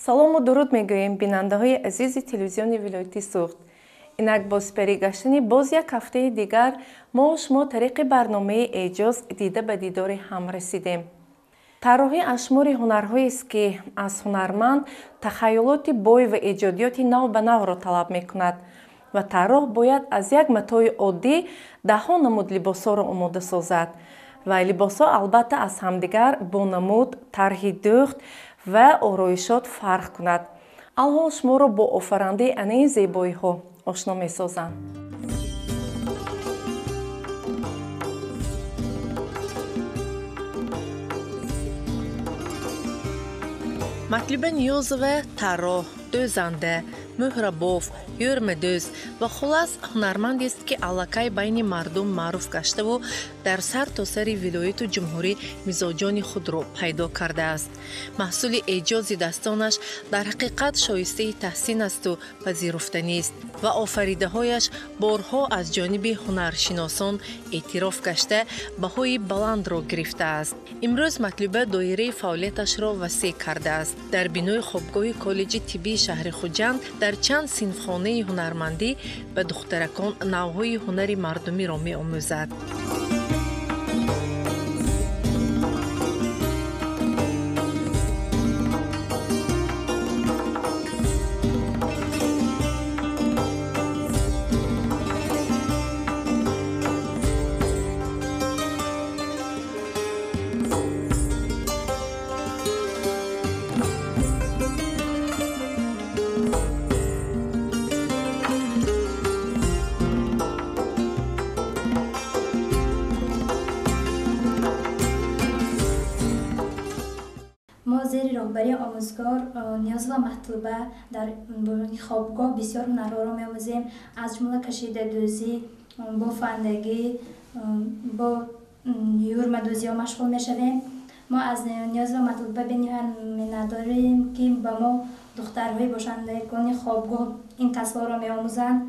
Салому дуруд мегӯем бинандаҳои азизи телевизиони вилояти Суғд. Инак бо сипарӣ гаштани боз як ҳафтаи дигар мо шумо тариқи барномаи эъҷоз дида ба дидори ҳам расидем. Тарроҳӣ аз шумори ҳунарҳоест, ки аз ҳунарманд тахайюлоти бой ва эҷодиёти нав ба навро талаб мекунад ва тарроҳ бояд аз як матои оддӣ даҳҳо намуд либосҳоро омода созад ва либосҳо албатта аз ҳамдигар бо намуд, тарҳи дӯхт ва ороишот фарқ кунад. Алҳол шуморо бо офарандаи анаи зебоиҳо ошно месозам. Матлуба Ниёзова тарроҳ, дӯзанда, муҳрабоф, юрмадӯз ва хулас ҳунармандест, ки аллакай байни мардум маъруф гаштаву дар сар то сари вилояту ҷумҳурӣ мизоҷони худро пайдо кардааст. Маҳсули эъҷози дастонаш дар ҳақиқат шоистаи таҳсин асту пазируфтанист ва офаридаҳояш борҳо аз ҷониби ҳунаршиносон эътироф гашта баҳои баландро гирифтааст. Имрӯз Матлуба доираи фаъолияташро васеъ кардааст. Дар бинои хобгоҳи коллеҷи тиббии шаҳри Хуҷанд дар чанд синфхонаи ҳунармандӣ ба духтаракон навъҳои ҳунари мардумиро меомӯзад. Зери роҳбарии омӯзгор Ниёзова Матлуба дар хобгоҳ бисёр ҳунарҳоро меомӯзем, аз ҷумла кашидадӯзӣ, бофандагӣ, бо юрмадӯзиҳо машғул мешавем. Мо аз Ниёзова Матлуба бениҳоят миннатдорем, ки ба мо духтарҳои бошандагони хобгоҳ ин касбҳоро меомӯзанд.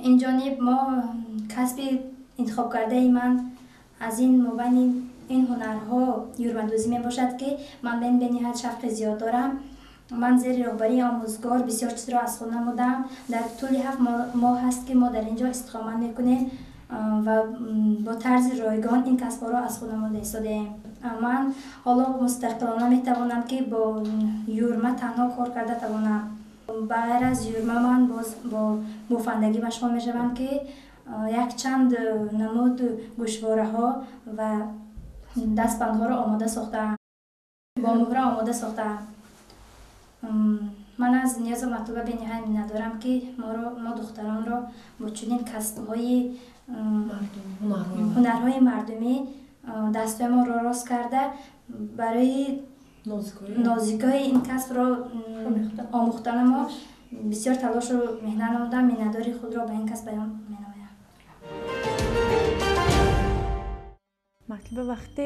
Ин ҷониб мо касби интихобкардаи ман аз ин мобайни ин ҳунарҳо юрмадӯзӣ мебошад, ки ман ба ин бениҳоят шавқи зиёд дорам. Ман зери роҳбарии омӯзгор бисёр чизро аз худ намудам. Дар тӯли 7 моҳ ҳаст, ки мо дар ин ҷо истиқомат мекунем ва бо тарзи ройгон ин касбҳоро аз худ намуда истодаем. Ман ҳоло мустақилона метавонам, ки бо юрма танҳо кор карда тавонам. Ба ғайр аз юрма ман боз бо бофандагӣ машғул мешавам, ки якчанд намуд гӯшвораҳо ва дастбандҳоро омода сохтаам, бо муҳра омода сохтаам. Ман аз Ниёзова Матлуба бениҳоят миннатдорам, ки мо духтаронро бо чунин касбҳои ҳунарҳои мардумӣ дастҳоямонро рост карда барои нозикиҳои ин касбро омӯхтана мо бисёр талошу меҳнат намудам. Миннатдори худро ба ин касб баён менамоям. Матлуба, вақте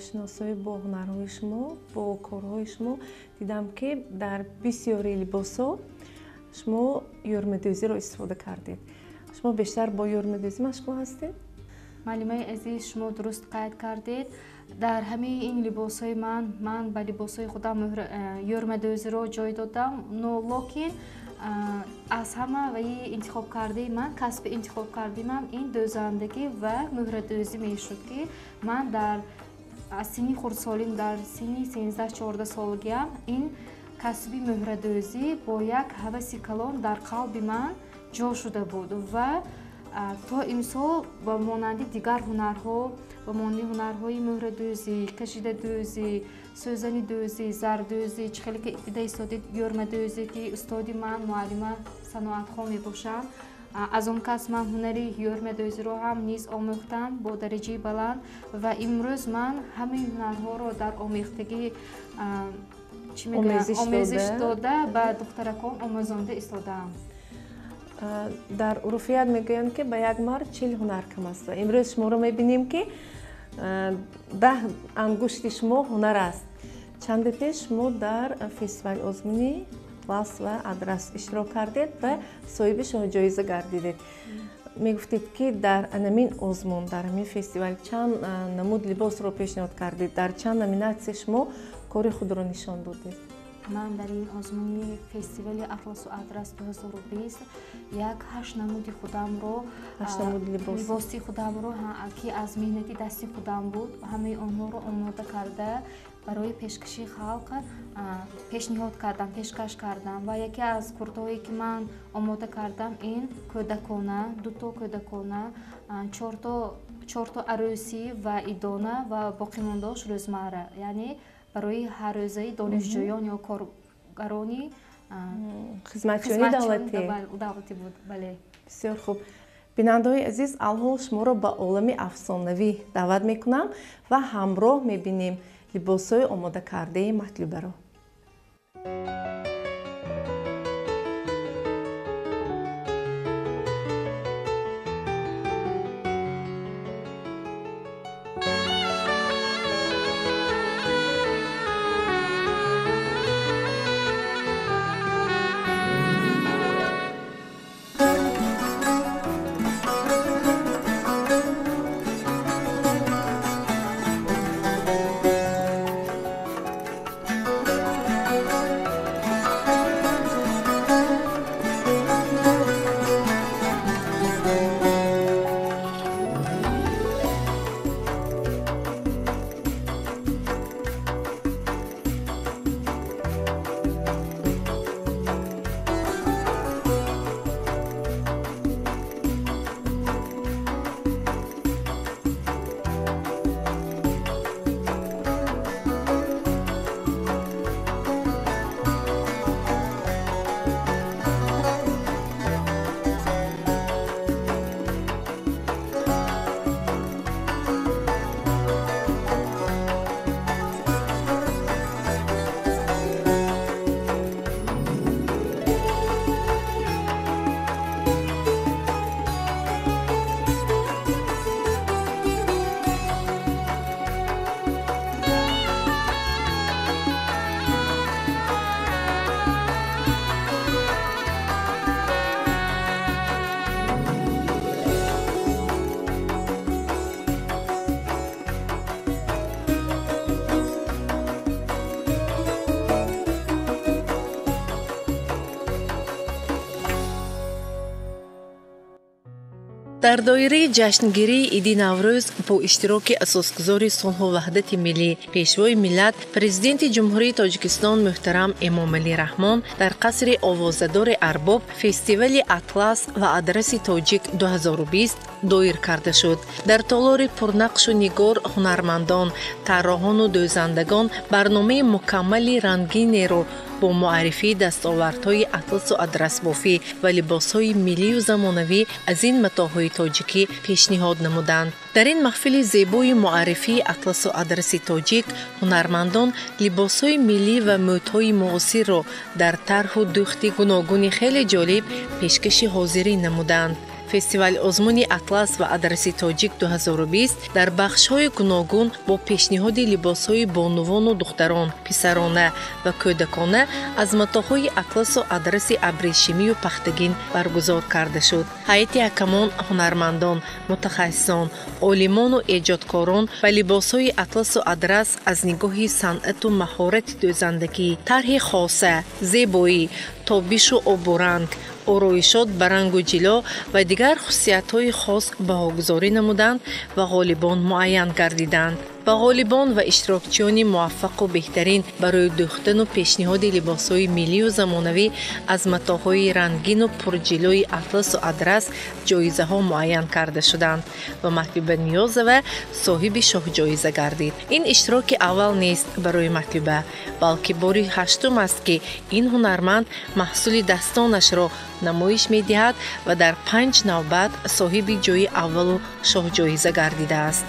шиносоӣ бо ҳунарҳои шумо, бо корҳои шумо дидам, ки дар бисёри либосҳо шумо юрмадӯзиро истифода кардед. Шумо бештар бо юрмадӯзӣ машғул ҳастед? Муаллимаи азиз, шумо дуруст қайд кардед. Дар ҳамаи ин либосҳои ман ба либосҳои худам юрмадӯзиро ҷой додам, но локин аз ҳама ваи интихобкардаи ман, касби интихобкардаи ман ин дӯзандагӣ ва муҳрадӯзӣ мешуд, ки ман дар аз синни хурдсолим, дар синни 13-14 солагиам ин касби муҳрадӯзӣ бо як ҳаваси калон дар қалби ман ҷо шуда буд ва то имсол ба монанди дигар ҳунарҳо, ба монанди ҳунарҳои муҳрадӯзӣ, кашидадӯзӣ, сӯзанидӯзӣ, зардӯзӣ, чӣ хеле ки дида истодед, юрмадӯзӣ, ки устоди ман муаллима Саноатхон мебошанд, аз он кас ман ҳунари юрмадӯзиро ҳам низ омӯхтам бо дараҷаи баланд ва имрӯз ман ҳамаи ҳунарҳоро дар омехтагӣ омезиш дода ба духтаракон омӯзонда истодаам. Дар урфият мегӯянд, ки ба як мард 40 ҳунар кам аст. Имрӯз шуморо мебинем, ки 10 ангушти шумо ҳунар аст. Чанде пеш шумо дар фестивали озмуни Лас ва Адрас иштирок кардед ва соҳиби шоҳҷоиза гардидед. Мегуфтед, ки дар анамин озмун, дар ҳамин фестивал чанд намуд либосро пешниҳод кардед, дар чанд номинатсия шумо кори худро нишон додед? Ман дар ин озмуни фестивали Атласу Адрас 2020 як 8 намуди худамро, либоси худамро, ки аз меҳнати дасти худам буд, ҳамаи онҳоро омода карда барои пешкаши халқ пешниҳод кардам, пешкаш кардам. Ва яке аз куртаҳое ки ман омода кардам, ин кӯдакона, дуто кӯдакона, чорто арӯсӣ ва идона ва боқимондаош рӯзмарра, яъне барои ҳаррӯзаи донишҷӯён ё коргарони хизматчиёни давлатӣ буд. Бале. Бисёр хуб. Бинандаҳои азиз, алҳол шуморо ба олами афсонавӣ даъват мекунам ва ҳамроҳ мебинем либосҳои омодакардаи Матлубаро. Дар доираи ҷашнгирии Иди Наврӯз бо иштироки асосгузори сулҳу ваҳдати миллӣ, пешвои миллат, Президенти Ҷумҳурии Тоҷикистон муҳтарам Эмомалӣ Раҳмон дар қасри овозадори Арбоб фестивали Атлас ва Адраси Тоҷик 2020 доир карда шуд. Дар толори пурнақшу нигор ҳунармандон, тарроҳону дӯзандагон барномаи мукаммали рангинеро бо муаррифии дастовардҳои атласу адрасбофӣ ва либосҳои миллию замонавӣ аз ин матоъҳои тоҷикӣ пешниҳод намуданд. Дар ин маҳфили зебои муаррифии атласу адраси тоҷик ҳунармандон либосҳои миллӣ ва мӯдҳои муосирро дар тарҳу дӯхти гуногуни хеле ҷолиб пешкаши ҳозирин намуданд. Фестивал озмуни Атлас ва Адраси Тоҷик 2020 дар бахшҳои гуногун бо пешниҳоди либосҳои бонувону духтарон, писарона ва кӯдакона аз матоъҳои атласу адраси абрешимию пахтагин баргузор карда шуд. Ҳайати ҳакамон ҳунармандон, мутахассисон, олимону эҷодкорон ба либосҳои атласу адрас аз нигоҳи санъату маҳорати дӯзандагӣ, тарҳи хоса, зебоӣ, тобишу обуранг, ороишот ба рангу ҷило ва дигар хусусиятҳои хос баҳогузорӣ намуданд ва ғолибон муайян гардиданд. Ба ғолибон ва иштирокчиёни муваффақу беҳтарин барои дӯхтану пешниҳоди либосҳои миллию замонавӣ аз матоъҳои рангину пурҷилои атласу адрас ҷоизаҳо муайян карда шуданд ва Матлуба Ниёзова соҳиби шоҳҷоиза гардид. Ин иштироки аввал нест барои Матлуба, балки бори ҳаштум аст, ки ин ҳунарманд маҳсули дастонашро намоиш медиҳад ва дар 5 навбат соҳиби ҷои аввалу шоҳҷоиза гардидааст.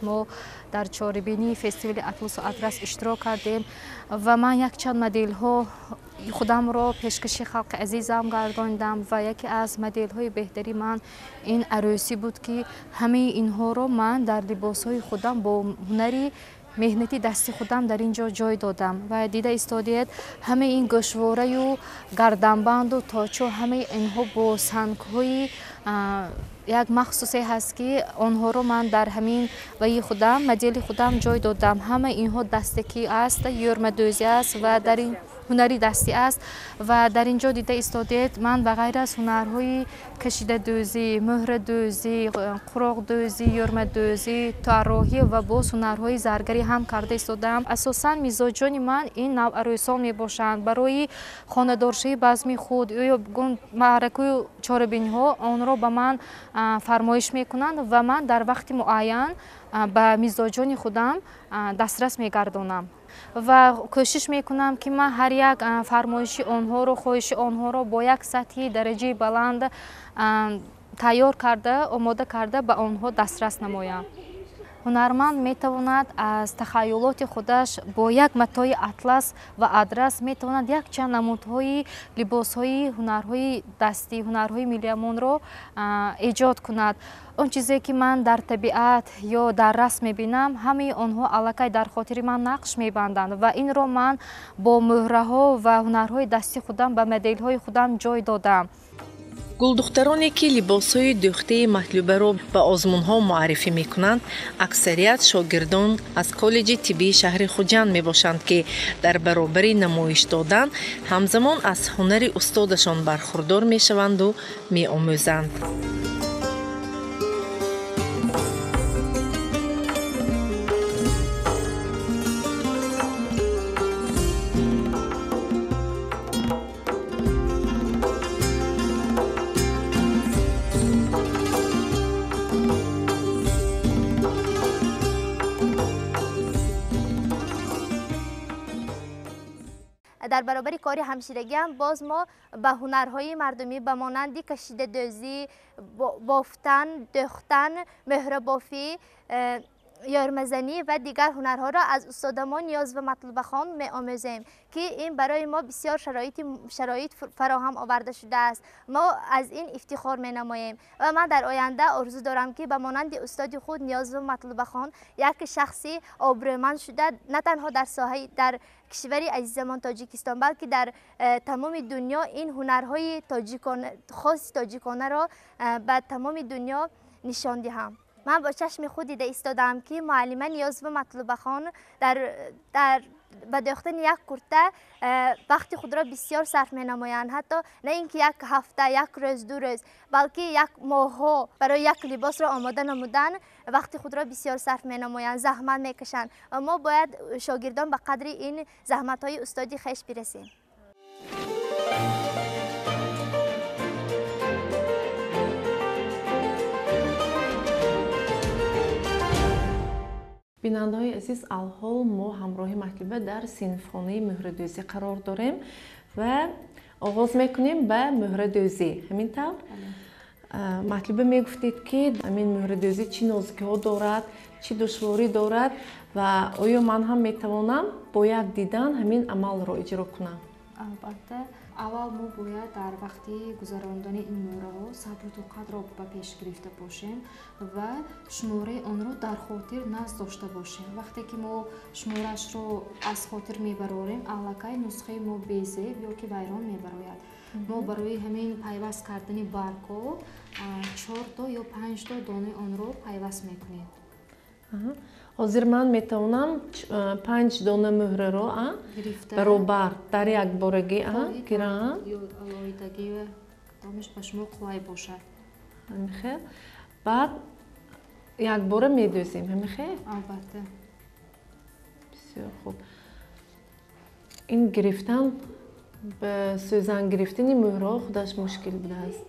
Мо дар чорабинии фестивали Атласу Адрас иштирок кардем ва ман якчанд моделҳо худамро пешкаши халқи азизам гардонидам ва яке аз моделҳои беҳтари ман ин арӯсӣ буд, ки ҳамаи инҳоро ман дар либосҳои худам бо ҳунари меҳнати дасти худам дар ин ҷо ҷой додам. Ва дида истодиед, ҳамаи ин гӯшвораю гарданбанду точо, ҳамаи инҳо бо сангҳои як махсусе ҳаст, ки онҳоро ман дар ҳамин ваи худам, модели худам ҷой додам. Ҳамаи инҳо дастакӣ аст, ёрмадӯзӣ аст ва дар ин ҳунари дастӣ аст. Ва дар ин ҷо дида истодед, ман ба ғайр аз ҳунарҳои кашидадӯзӣ, мӯҳрадӯзӣ, қуроқдӯзӣ, ёрмадӯзӣ, тарроҳӣ ва боз ҳунарҳои заргарӣ ҳам карда истодаам. Асосан мизоҷони ман ин наварӯсон мебошанд. Барои хонадоршавии базми худ ё маъракаю чорабиниҳо онро ба ман фармоиш мекунанд ва ман дар вақти муайян ба мизоҷони худам дастрас мегардонам ва кӯшиш мекунам, ки ман ҳар як фармоиши онҳоро, хоҳиши онҳоро бо як сатҳи дараҷаи баланд тайёр карда, омода карда ба онҳо дастрас намоям. Ҳунарманд метавонад аз тахайюлоти худаш бо як матои атлас ва адрас метавонад якчанд намудҳои либосҳои ҳунарҳои дастӣ, ҳунарҳои миллиамонро эҷод кунад. Он чизе ки ман дар табиат ё дар расм мебинам, ҳамаи онҳо аллакай дар хотири ман нақш мебанданд ва инро ман бо мӯҳраҳо ва ҳунарҳои дасти худам ба моделҳои худам ҷой додам. Гулдухтароне, ки либосҳои дӯхтаи Матлубаро ба озмунҳо муаррифӣ мекунанд, аксарият шогирдон аз коллеҷи тиббии шаҳри Хуҷанд мебошанд, ки дар баробари намоиш додан ҳамзамон аз ҳунари устодашон бархурдор мешаванду меомӯзанд. Дар баробари кори ҳамширагиам боз мо ба ҳунарҳои мардумӣ ба монанди кашидадӯзӣ, бофтан, дӯхтан, меҳрабофӣ, ёрмазанӣ ва дигар ҳунарҳоро аз устодамон Ниёзова Матлубахон меомӯзем, ки ин барои мо бисёр шароит фароҳам оварда шудааст. Мо аз ин ифтихор менамоем ва ман дар оянда орзу дорам, ки ба монанди устоди худ Ниёзова Матлубахон як шахси обрӯманд шуда на танҳо дар соҳаи дар кишвари азизамон Тоҷикистон, балки дар тамоми дунё ин ҳунарҳои хоси тоҷиконаро ба тамоми дунё нишон диҳам. Ман бо чашми худ дида истодаам, ки муаллима Ниёзова Матлубахон дар ба дӯхтани як курта вақти худро бисёр сарф менамоянд. Ҳатто на ин ки як ҳафта, як рӯз, ду рӯз, балки як моҳҳо барои як либосро омода намудан вақти худро бисёр сарф менамоянд, заҳмат мекашанд ва мо бояд шогирдон ба қадри ин заҳматҳои устоди хеш бирасем. Бинандаҳои азиз, алҳол мо ҳамроҳи Матлуба дар синфхонаи мӯҳрадӯзӣ қарор дорем ва оғоз мекунем ба мӯҳрадӯзӣ. Ҳамин тавр Матлуба, мегуфтед, ки ҳамин мӯҳрадӯзӣ чӣ нозукиҳо дорад, чӣ душворӣ дорад ва оё ман ҳам метавонам бо як дидан ҳамин амалро иҷро кунам? Албатта, аввал мо бояд дар вақти гузарондани ин мӯҳраҳо сабру тоқатро ба пеш гирифта бошем ва шумораи онро дар хотир назд дошта бошем. Вақте ки мо шумораашро аз хотир мебарорем, аллакай нусхаи мо безеб ё ки вайрон мебарояд. Мо барои ҳамин пайваст кардани баргҳо чорто ё панҷто донаи онро пайваст мекунем. Ҳозир ман метавонам панҷ дона мӯҳраро баробар дар якборагӣ гирам. Алоҳидагӣ кадомаш ба шумо қулай бошад. Ҳамихел. Баъд якбора медӯзем, ҳамихел? Албатта. Бисёр хуб. Ин гирифтан, ба сӯзан гирифтани мӯҳраҳо худаш мушкил будааст.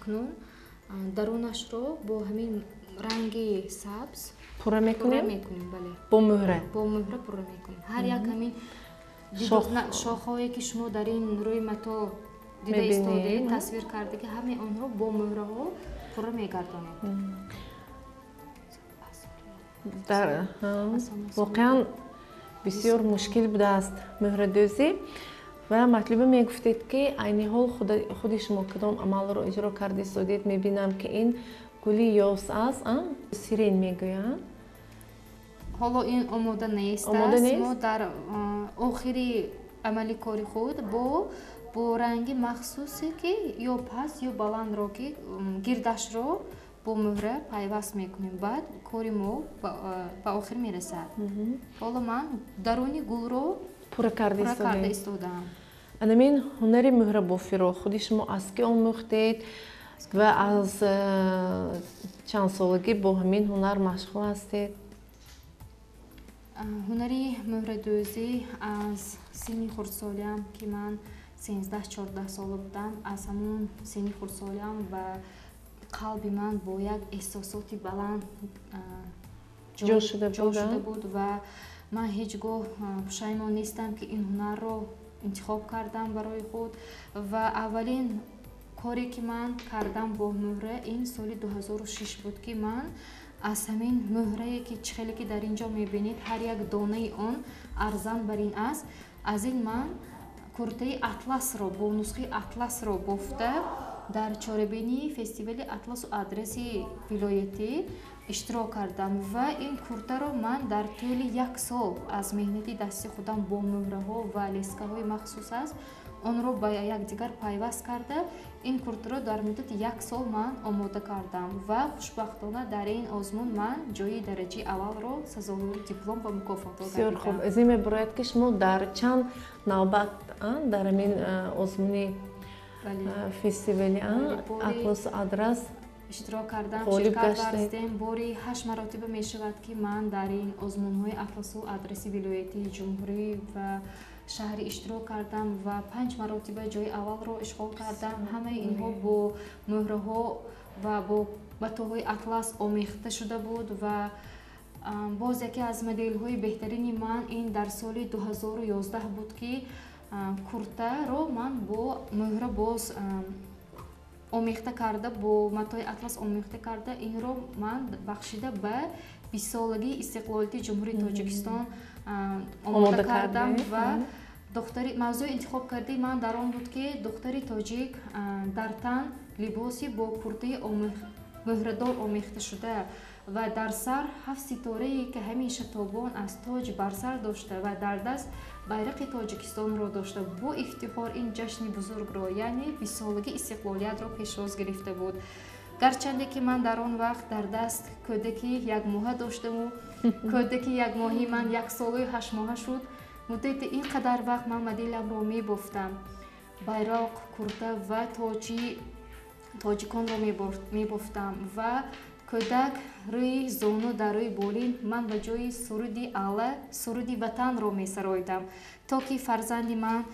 Акнун дарунашро бо ҳамин ранги сабз пурра мекунем. Бале, бо муҳра, бо муҳра пурра мекунем. Ҳар як ҳамин шохҳое ки шумо дар ин рӯи мато дида истодаед, тасвир карда, ки ҳамаи онҳо бо муҳраҳо пурра мегардонем. Воқеан бисёр мушкил будааст муҳрадӯзӣ. Ва Матлуба, мегуфтед, ки айни ҳол худи шумо кадом амалро иҷро карда истодед? Мебинам, ки ин гули ёс аст, сирень мегӯянд. Ҳоло ин омода нест. Мо дар охири амали кори худ бо ранги махсусе, ки ё паст ё баландро, ки гирдашро бо муҳра пайваст мекунем, баъд кори мо ба охир мерасад. Ҳоло ман даруни гулро пурра карда карда истодаам. Анамин ҳунари муҳрабофиро худи шумо аз кӣ омӯхтед ва аз чанд солагӣ бо ҳамин ҳунар машғул ҳастед? Ҳунари муҳрадӯзӣ аз синни хурдсолиам, ки ман 13-14 сола будам, аз ҳамон синни хурдсолиам ба қалби ман бо як эҳсосоти баланд ҷо шуда буд ва ман ҳеҷ гоҳ пушаймон нестам, ки ин ҳунарро интихоб кардам барои худ. Ва аввалин коре, ки ман кардам бо муҳра, ин соли 2006 буд, ки ман аз ҳамин муҳрае, ки чӣ хеле ки дар ин ҷо мебинед, ҳар як донаи он арзан бар ин аст, аз ин ман куртаи атласро бо нусхаи атласро бофта, дар чорабинии фестивали атласу адреси вилоятӣ иштирок кардам. Ва ин куртаро ман дар тӯли як сол аз меҳнати дасти худам бо муҳраҳо ва лескаҳои махсус аст, онро ба якдигар пайваст карда, ин куртаро дар муддати як сол ман омода кардам ва хушбахтона дар ин озмун ман ҷои дараҷаи аввалро сазовори диплом ва мукофотҳо Бисёр хуб. Аз ин мебарояд, ки шумо дар чанд навбат дар ҳамин озмуни фестивали атласу адрас иштирок кардам, ширкат варзидем. Бори ҳашт маротиба мешавад, ки ман дар ин озмунҳои атласу адреси вилоятии, ҷумҳурӣ ва шаҳрӣ иштирок кардам ва панҷ маротиба ҷои аввалро ишғол кардам. Ҳамаи инҳо бо муҳраҳо ва бо матоҳои атлас омехта шуда буд. Ва боз яке аз моделҳои беҳтарини ман ин дар соли 2011 буд, ки куртаро ман бо муҳра боз омехта карда, бо матои атлас омехта карда, инро ман бахшида ба 20-солагии истиқлолияти Ҷумҳурии Тоҷикистон омода кардам. Ва духтари мавзӯи интихоб кардаи ман дар он буд, ки духтари тоҷик дар тан либоси бо куртаи муҳрадор омехташуда ва дар сар ҳафт ситорае, ки ҳамеша тобон аз тоҷ бар сар дошта ва дар даст байрақи Тоҷикистонро дошта, бо ифтихор ин ҷашни бузургро, яъне 20-солагии истиқлолиятро пешвоз гирифта буд. Гарчанде ки ман дар он вақт дар даст кӯдаки якмоҳа доштаму кӯдаки якмоҳии ман 1 солаю 8 моҳа шуд, муддати ин қадар вақт ман моделамро мебофтам, байроқ, курта ва тоҷи тоҷиконро мебофтам ва кӯдак рӯи зону дар рӯи болин, ман ба ҷои суруди алла суруди ватанро месароидам, то ки фарзанди ман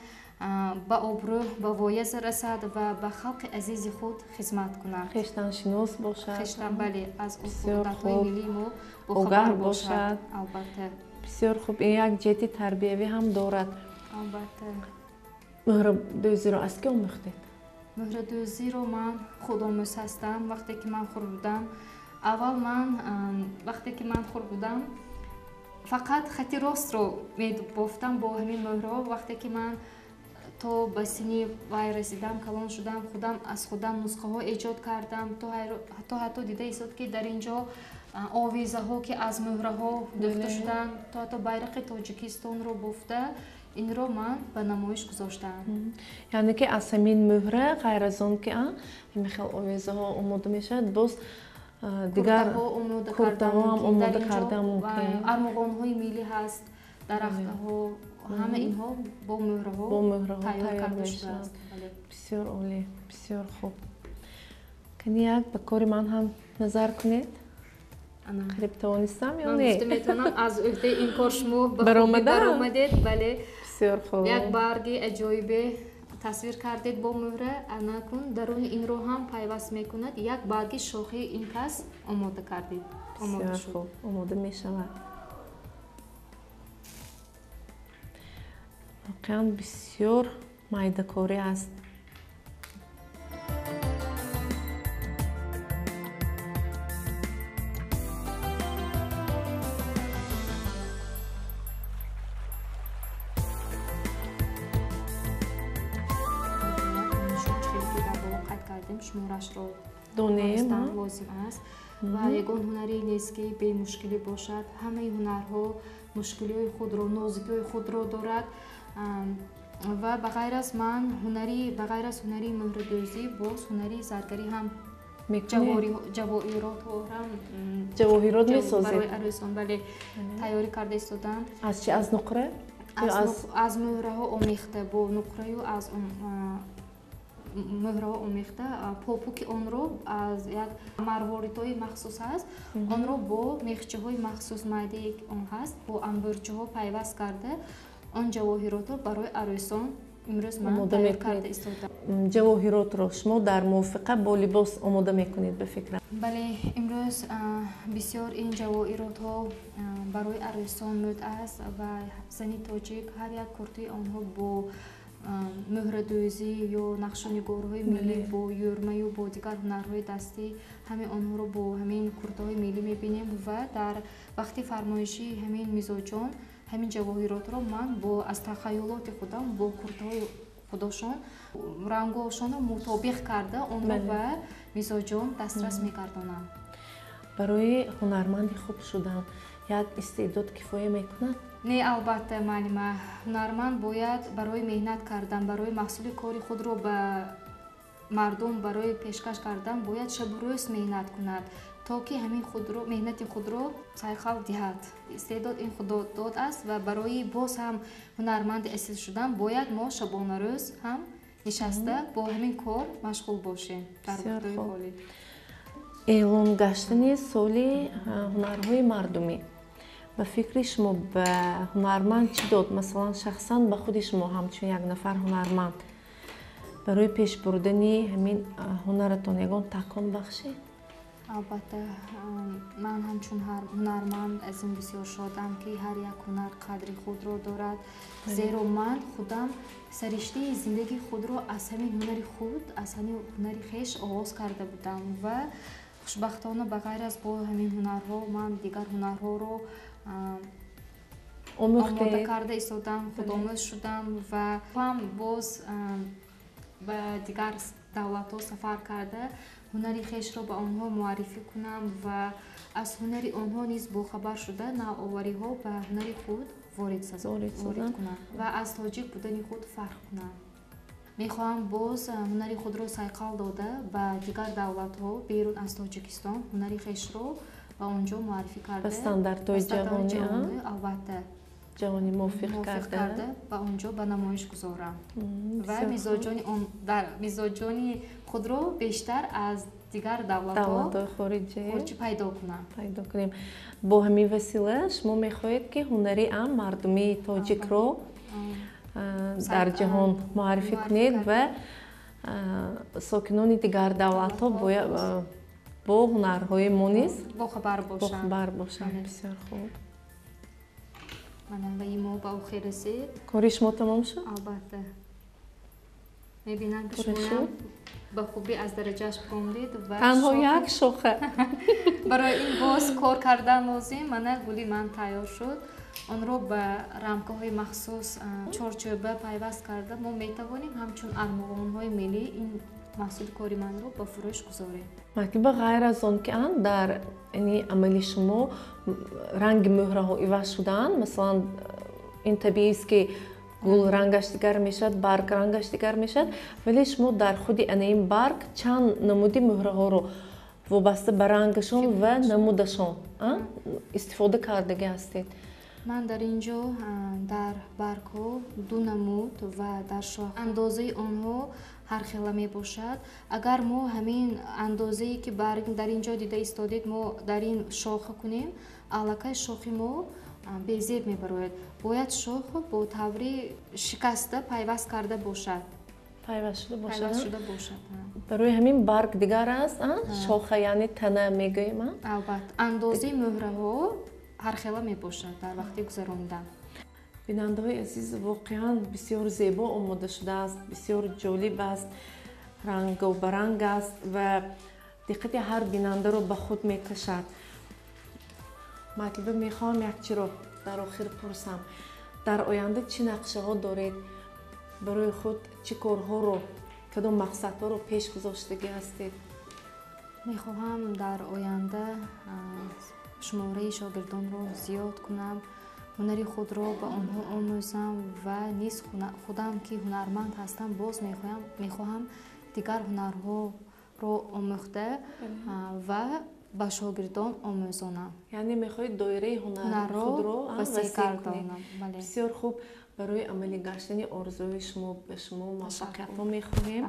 ба обрӯ, ба воя расад ва ба халқи азизи худ хизмат кунад. Хештаншинос бошад. Хештан, бале, аз урфу миллии мо бохабар бошад, албатта. Бисёр хуб, ин як ҷиҳати тарбиявӣ ҳам дорад. Албатта. Муҳрадӯзиро аз кӣ омӯхтед? Муҳрадӯзиро ман худомӯз ҳастам. Вақте ки ман хурд будам, аввал ман, вақте ки ман хурд будам, фақат хати ростро мебофтам бо ҳамин муҳраҳо. Вақте ки ман то ба синни вай расидам, калон шудам, худам аз худам нусхаҳо эҷод кардам, то ҳатто дида истод, ки дар ин ҷо овезаҳо, ки аз муҳраҳо дӯхта шуданд, то ҳатто байрақи Тоҷикистонро бофта, инро ман ба намоиш гузоштам. Яъне ки аз ҳамин муҳра, ғайр аз он ки ҳамин хел овезаҳо омода мешавад, боз дигар куртаҳо ҳам омода карда мумкин. Армуғонҳои миллӣ ҳаст, дарахтаҳо, ҳама инҳо бо муҳраҳо бо муҳраҳо тайёр тайёр карда мешавад. шудааст. Бисёр олӣ, бисёр хуб. Кани як ба кори ман ҳам назар кунед. Қариб тавонистам ё Ман не? гуфта метавонам, аз ӯҳдаи ин кор шумо ба хубӣ Баромадам? баромадед, бале. Бисёр хуб. Як барги аҷоибе Тасвир кардед бо муҳра, анакун даруни инро ҳам пайваст мекунад. Як барги шохи ин кас омода кардед. Омода шуд. Омода мешавад. Воқеан бисёр майдакорӣ аст. Шуморашро донем лозим аст ва ягон ҳунаре нест, ки бемушкилӣ бошад. Ҳамаи ҳунарҳо мушкилиҳои худро, нозикиҳои худро дорад ва ба ғайр аз ман ба ғайр аз ҳунари муҳрадӯзӣ боз ҳунари заргарӣ ҳам ҷавоҳиротҳоам ҷавоҳирот месозед барои арӯсон, бале, тайёрӣ карда истодам. Аз чи? Аз нуқра? Аз муҳраҳо омехта бо нуқраю аз муҳраҳо омехта. Попуки онро аз як марворидҳои махсус ҳаст, онро бо мехчаҳои махсус майдаи он ҳаст, бо анбурчаҳо пайваст карда он ҷавоҳиротро барои арӯсон имрӯз ман тайёр карда истодам. Ҷавоҳиротро шумо дар мувофиқа бо либос омода мекунед, ба фикрам? Бале, имрӯз бисёр ин ҷавоҳиротҳо барои арӯсон мӯд аст ва зани тоҷик ҳар як куртаи онҳо бо муҳрадӯзӣ ё нақшунигорҳои миллӣ, бо юрмаю бо дигар ҳунарҳои дастӣ ҳамин онҳоро бо ҳамин куртаҳои миллӣ мебинем ва дар вақти фармоиши ҳамин мизоҷон ҳамин ҷавоҳиротро ман бо аз тахайюлоти худам бо куртаҳои худошон рангҳошонро мутобиқ карда онро ба мизоҷон дастрас мегардонам. Барои ҳунарманди хуб шудан як истеъдод кифоя мекунад? Не, албатта, муаллима. Ҳунарманд бояд барои меҳнат кардан, барои маҳсули кори худро ба мардум барои пешкаш кардан бояд шабу рӯз меҳнат кунад, то ки ҳамин меҳнати худро сайқал диҳад. Истеъдод ин худодод аст ва барои боз ҳам ҳунарманди асил шудан бояд мо шабонарӯз ҳам нишаста бо ҳамин кор машғул бошем дар вақтҳои холӣ. Эълон гаштани соли ҳунарҳои мардумӣ ба фикри шумо ба ҳунарманд чӣ дод? Масалан, шахсан ба худи шумо ҳамчун як нафар ҳунарманд барои пеш бурдани ҳамин ҳунаратон ягон такон бахшид? Албатта, ман ҳамчун ҳунарманд аз ин бисёр шодам, ки ҳар як ҳунар қадри худро дорад, зеро ман худам сариштаи зиндагии худро аз ҳамин ҳунари худ, аз ҳамин ҳунари хеш оғоз карда будам ва хушбахтона ба ғайр аз бо ҳамин ҳунарҳо ман дигар ҳунарҳоро омода карда истодам, худомӯз шудам ва ҳам боз ба дигар давлатҳо сафар карда ҳунари хешро ба онҳо муаррифӣ кунам ва аз ҳунари онҳо низ бохабар шуда навовариҳо ба ҳунари худ ворид кунам ва аз тоҷик будани худ фарқ кунам. Мехоҳам боз ҳунари худро сайқал дода ба дигар давлатҳо берун аз Тоҷикистон ҳунари хешро ба онҷо муаррифӣ карда, ба стандартҳои ҷаҳонӣ, албатта, ҷаҳонӣ мувофиқ карда ба онҷо ба намоиш гузорам ва мизоҷони худро бештар аз дигар давлатҳои хориҷӣ пайдо кунам. Пайдо кунем. Бо ҳамин васила шумо мехоҳед, ки ҳунари мардумии тоҷикро дар ҷаҳон муаррифӣ кунед ва сокинони дигар давлатҳо бо ҳунарҳои мо низ бохабар бошанд. Бисёр хуб. Манбаи мо ба охир расид. Кори шумо тамом шуд? Албатта. Мебинам, ки шумо ба хубӣ аз дараҷааш хондед ва танҳо як шоха. Барои ин боз кор кардан лозим. Мана гули ман тайёр шуд. Онро ба рамкаҳои махсус чорчӯба пайваст карда мо метавонем ҳамчун армуғонҳои миллӣ ин маҳсули кори манро ба фурӯш гузорем. Матлуба, ғайр аз он ки дар амали шумо ранги муҳраҳо иваз шудаанд, масалан, ин табиист, ки гул рангаш дигар мешавад, барг рангаш дигар мешавад, вале шумо дар худи ана ин барг чанд намуди муҳраҳоро вобаста ба рангашон ва намудашон истифода кардагӣ ҳастед. Ман дар ин ҷо дар баргҳо ду намуд ва дар шох андозаи онҳо ҳархела мебошад. Агар мо ҳамин андозае ки барг дар ин ҷо дида истодед, мо дар ин шоха кунем, аллакай шохи мо безеб мебарояд. Бояд шох бо таври шикаста пайваст карда бошад. Пайваст шуда бошад. Пайваст шуда бошад. Барои ҳамин барг дигар аст, шоха, яъне тана мегӯем. Албатта, андозаи мӯҳраҳо ҳархела мебошад дар вақти гузаронидан. Бинандаҳои азиз, воқеан бисёр зебо омода шудааст, бисёр ҷолиб аст, рангобаранг аст ва диққати ҳар бинандаро ба худ мекашад. Матлуба, мехоҳам як чиро дар охир пурсам: дар оянда чӣ нақшаҳо доред барои худ, чӣ корҳоро, кадом мақсадҳоро пеш гузоштагӣ ҳастед? Мехоҳам дар оянда шумораи шогирдонро зиёд кунам, ҳунари худро ба онҳо омӯзам ва низ худам, ки ҳунарманд ҳастам, боз мехоҳам дигар ҳунарҳоро омӯхта ва ба шогирдон омӯзонам. Яъне мехоҳед доираи ҳунари худро васеъ гардонам. Бисёр хуб. Барои амалӣ гаштани орзуи шумо ба шумо муваффақиятҳо мехоҳем.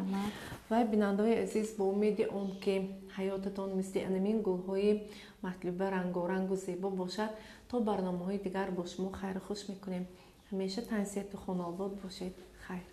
Ва бинандаҳои азиз, бо умеди он ки ҳаётатон мисли анамин гулҳои Матлуба рангорангу зебо бошад, то барномаҳои дигар бо шумо хайру хуш мекунем. Ҳамеша тансиҳату хонаобод бошед. Хайр.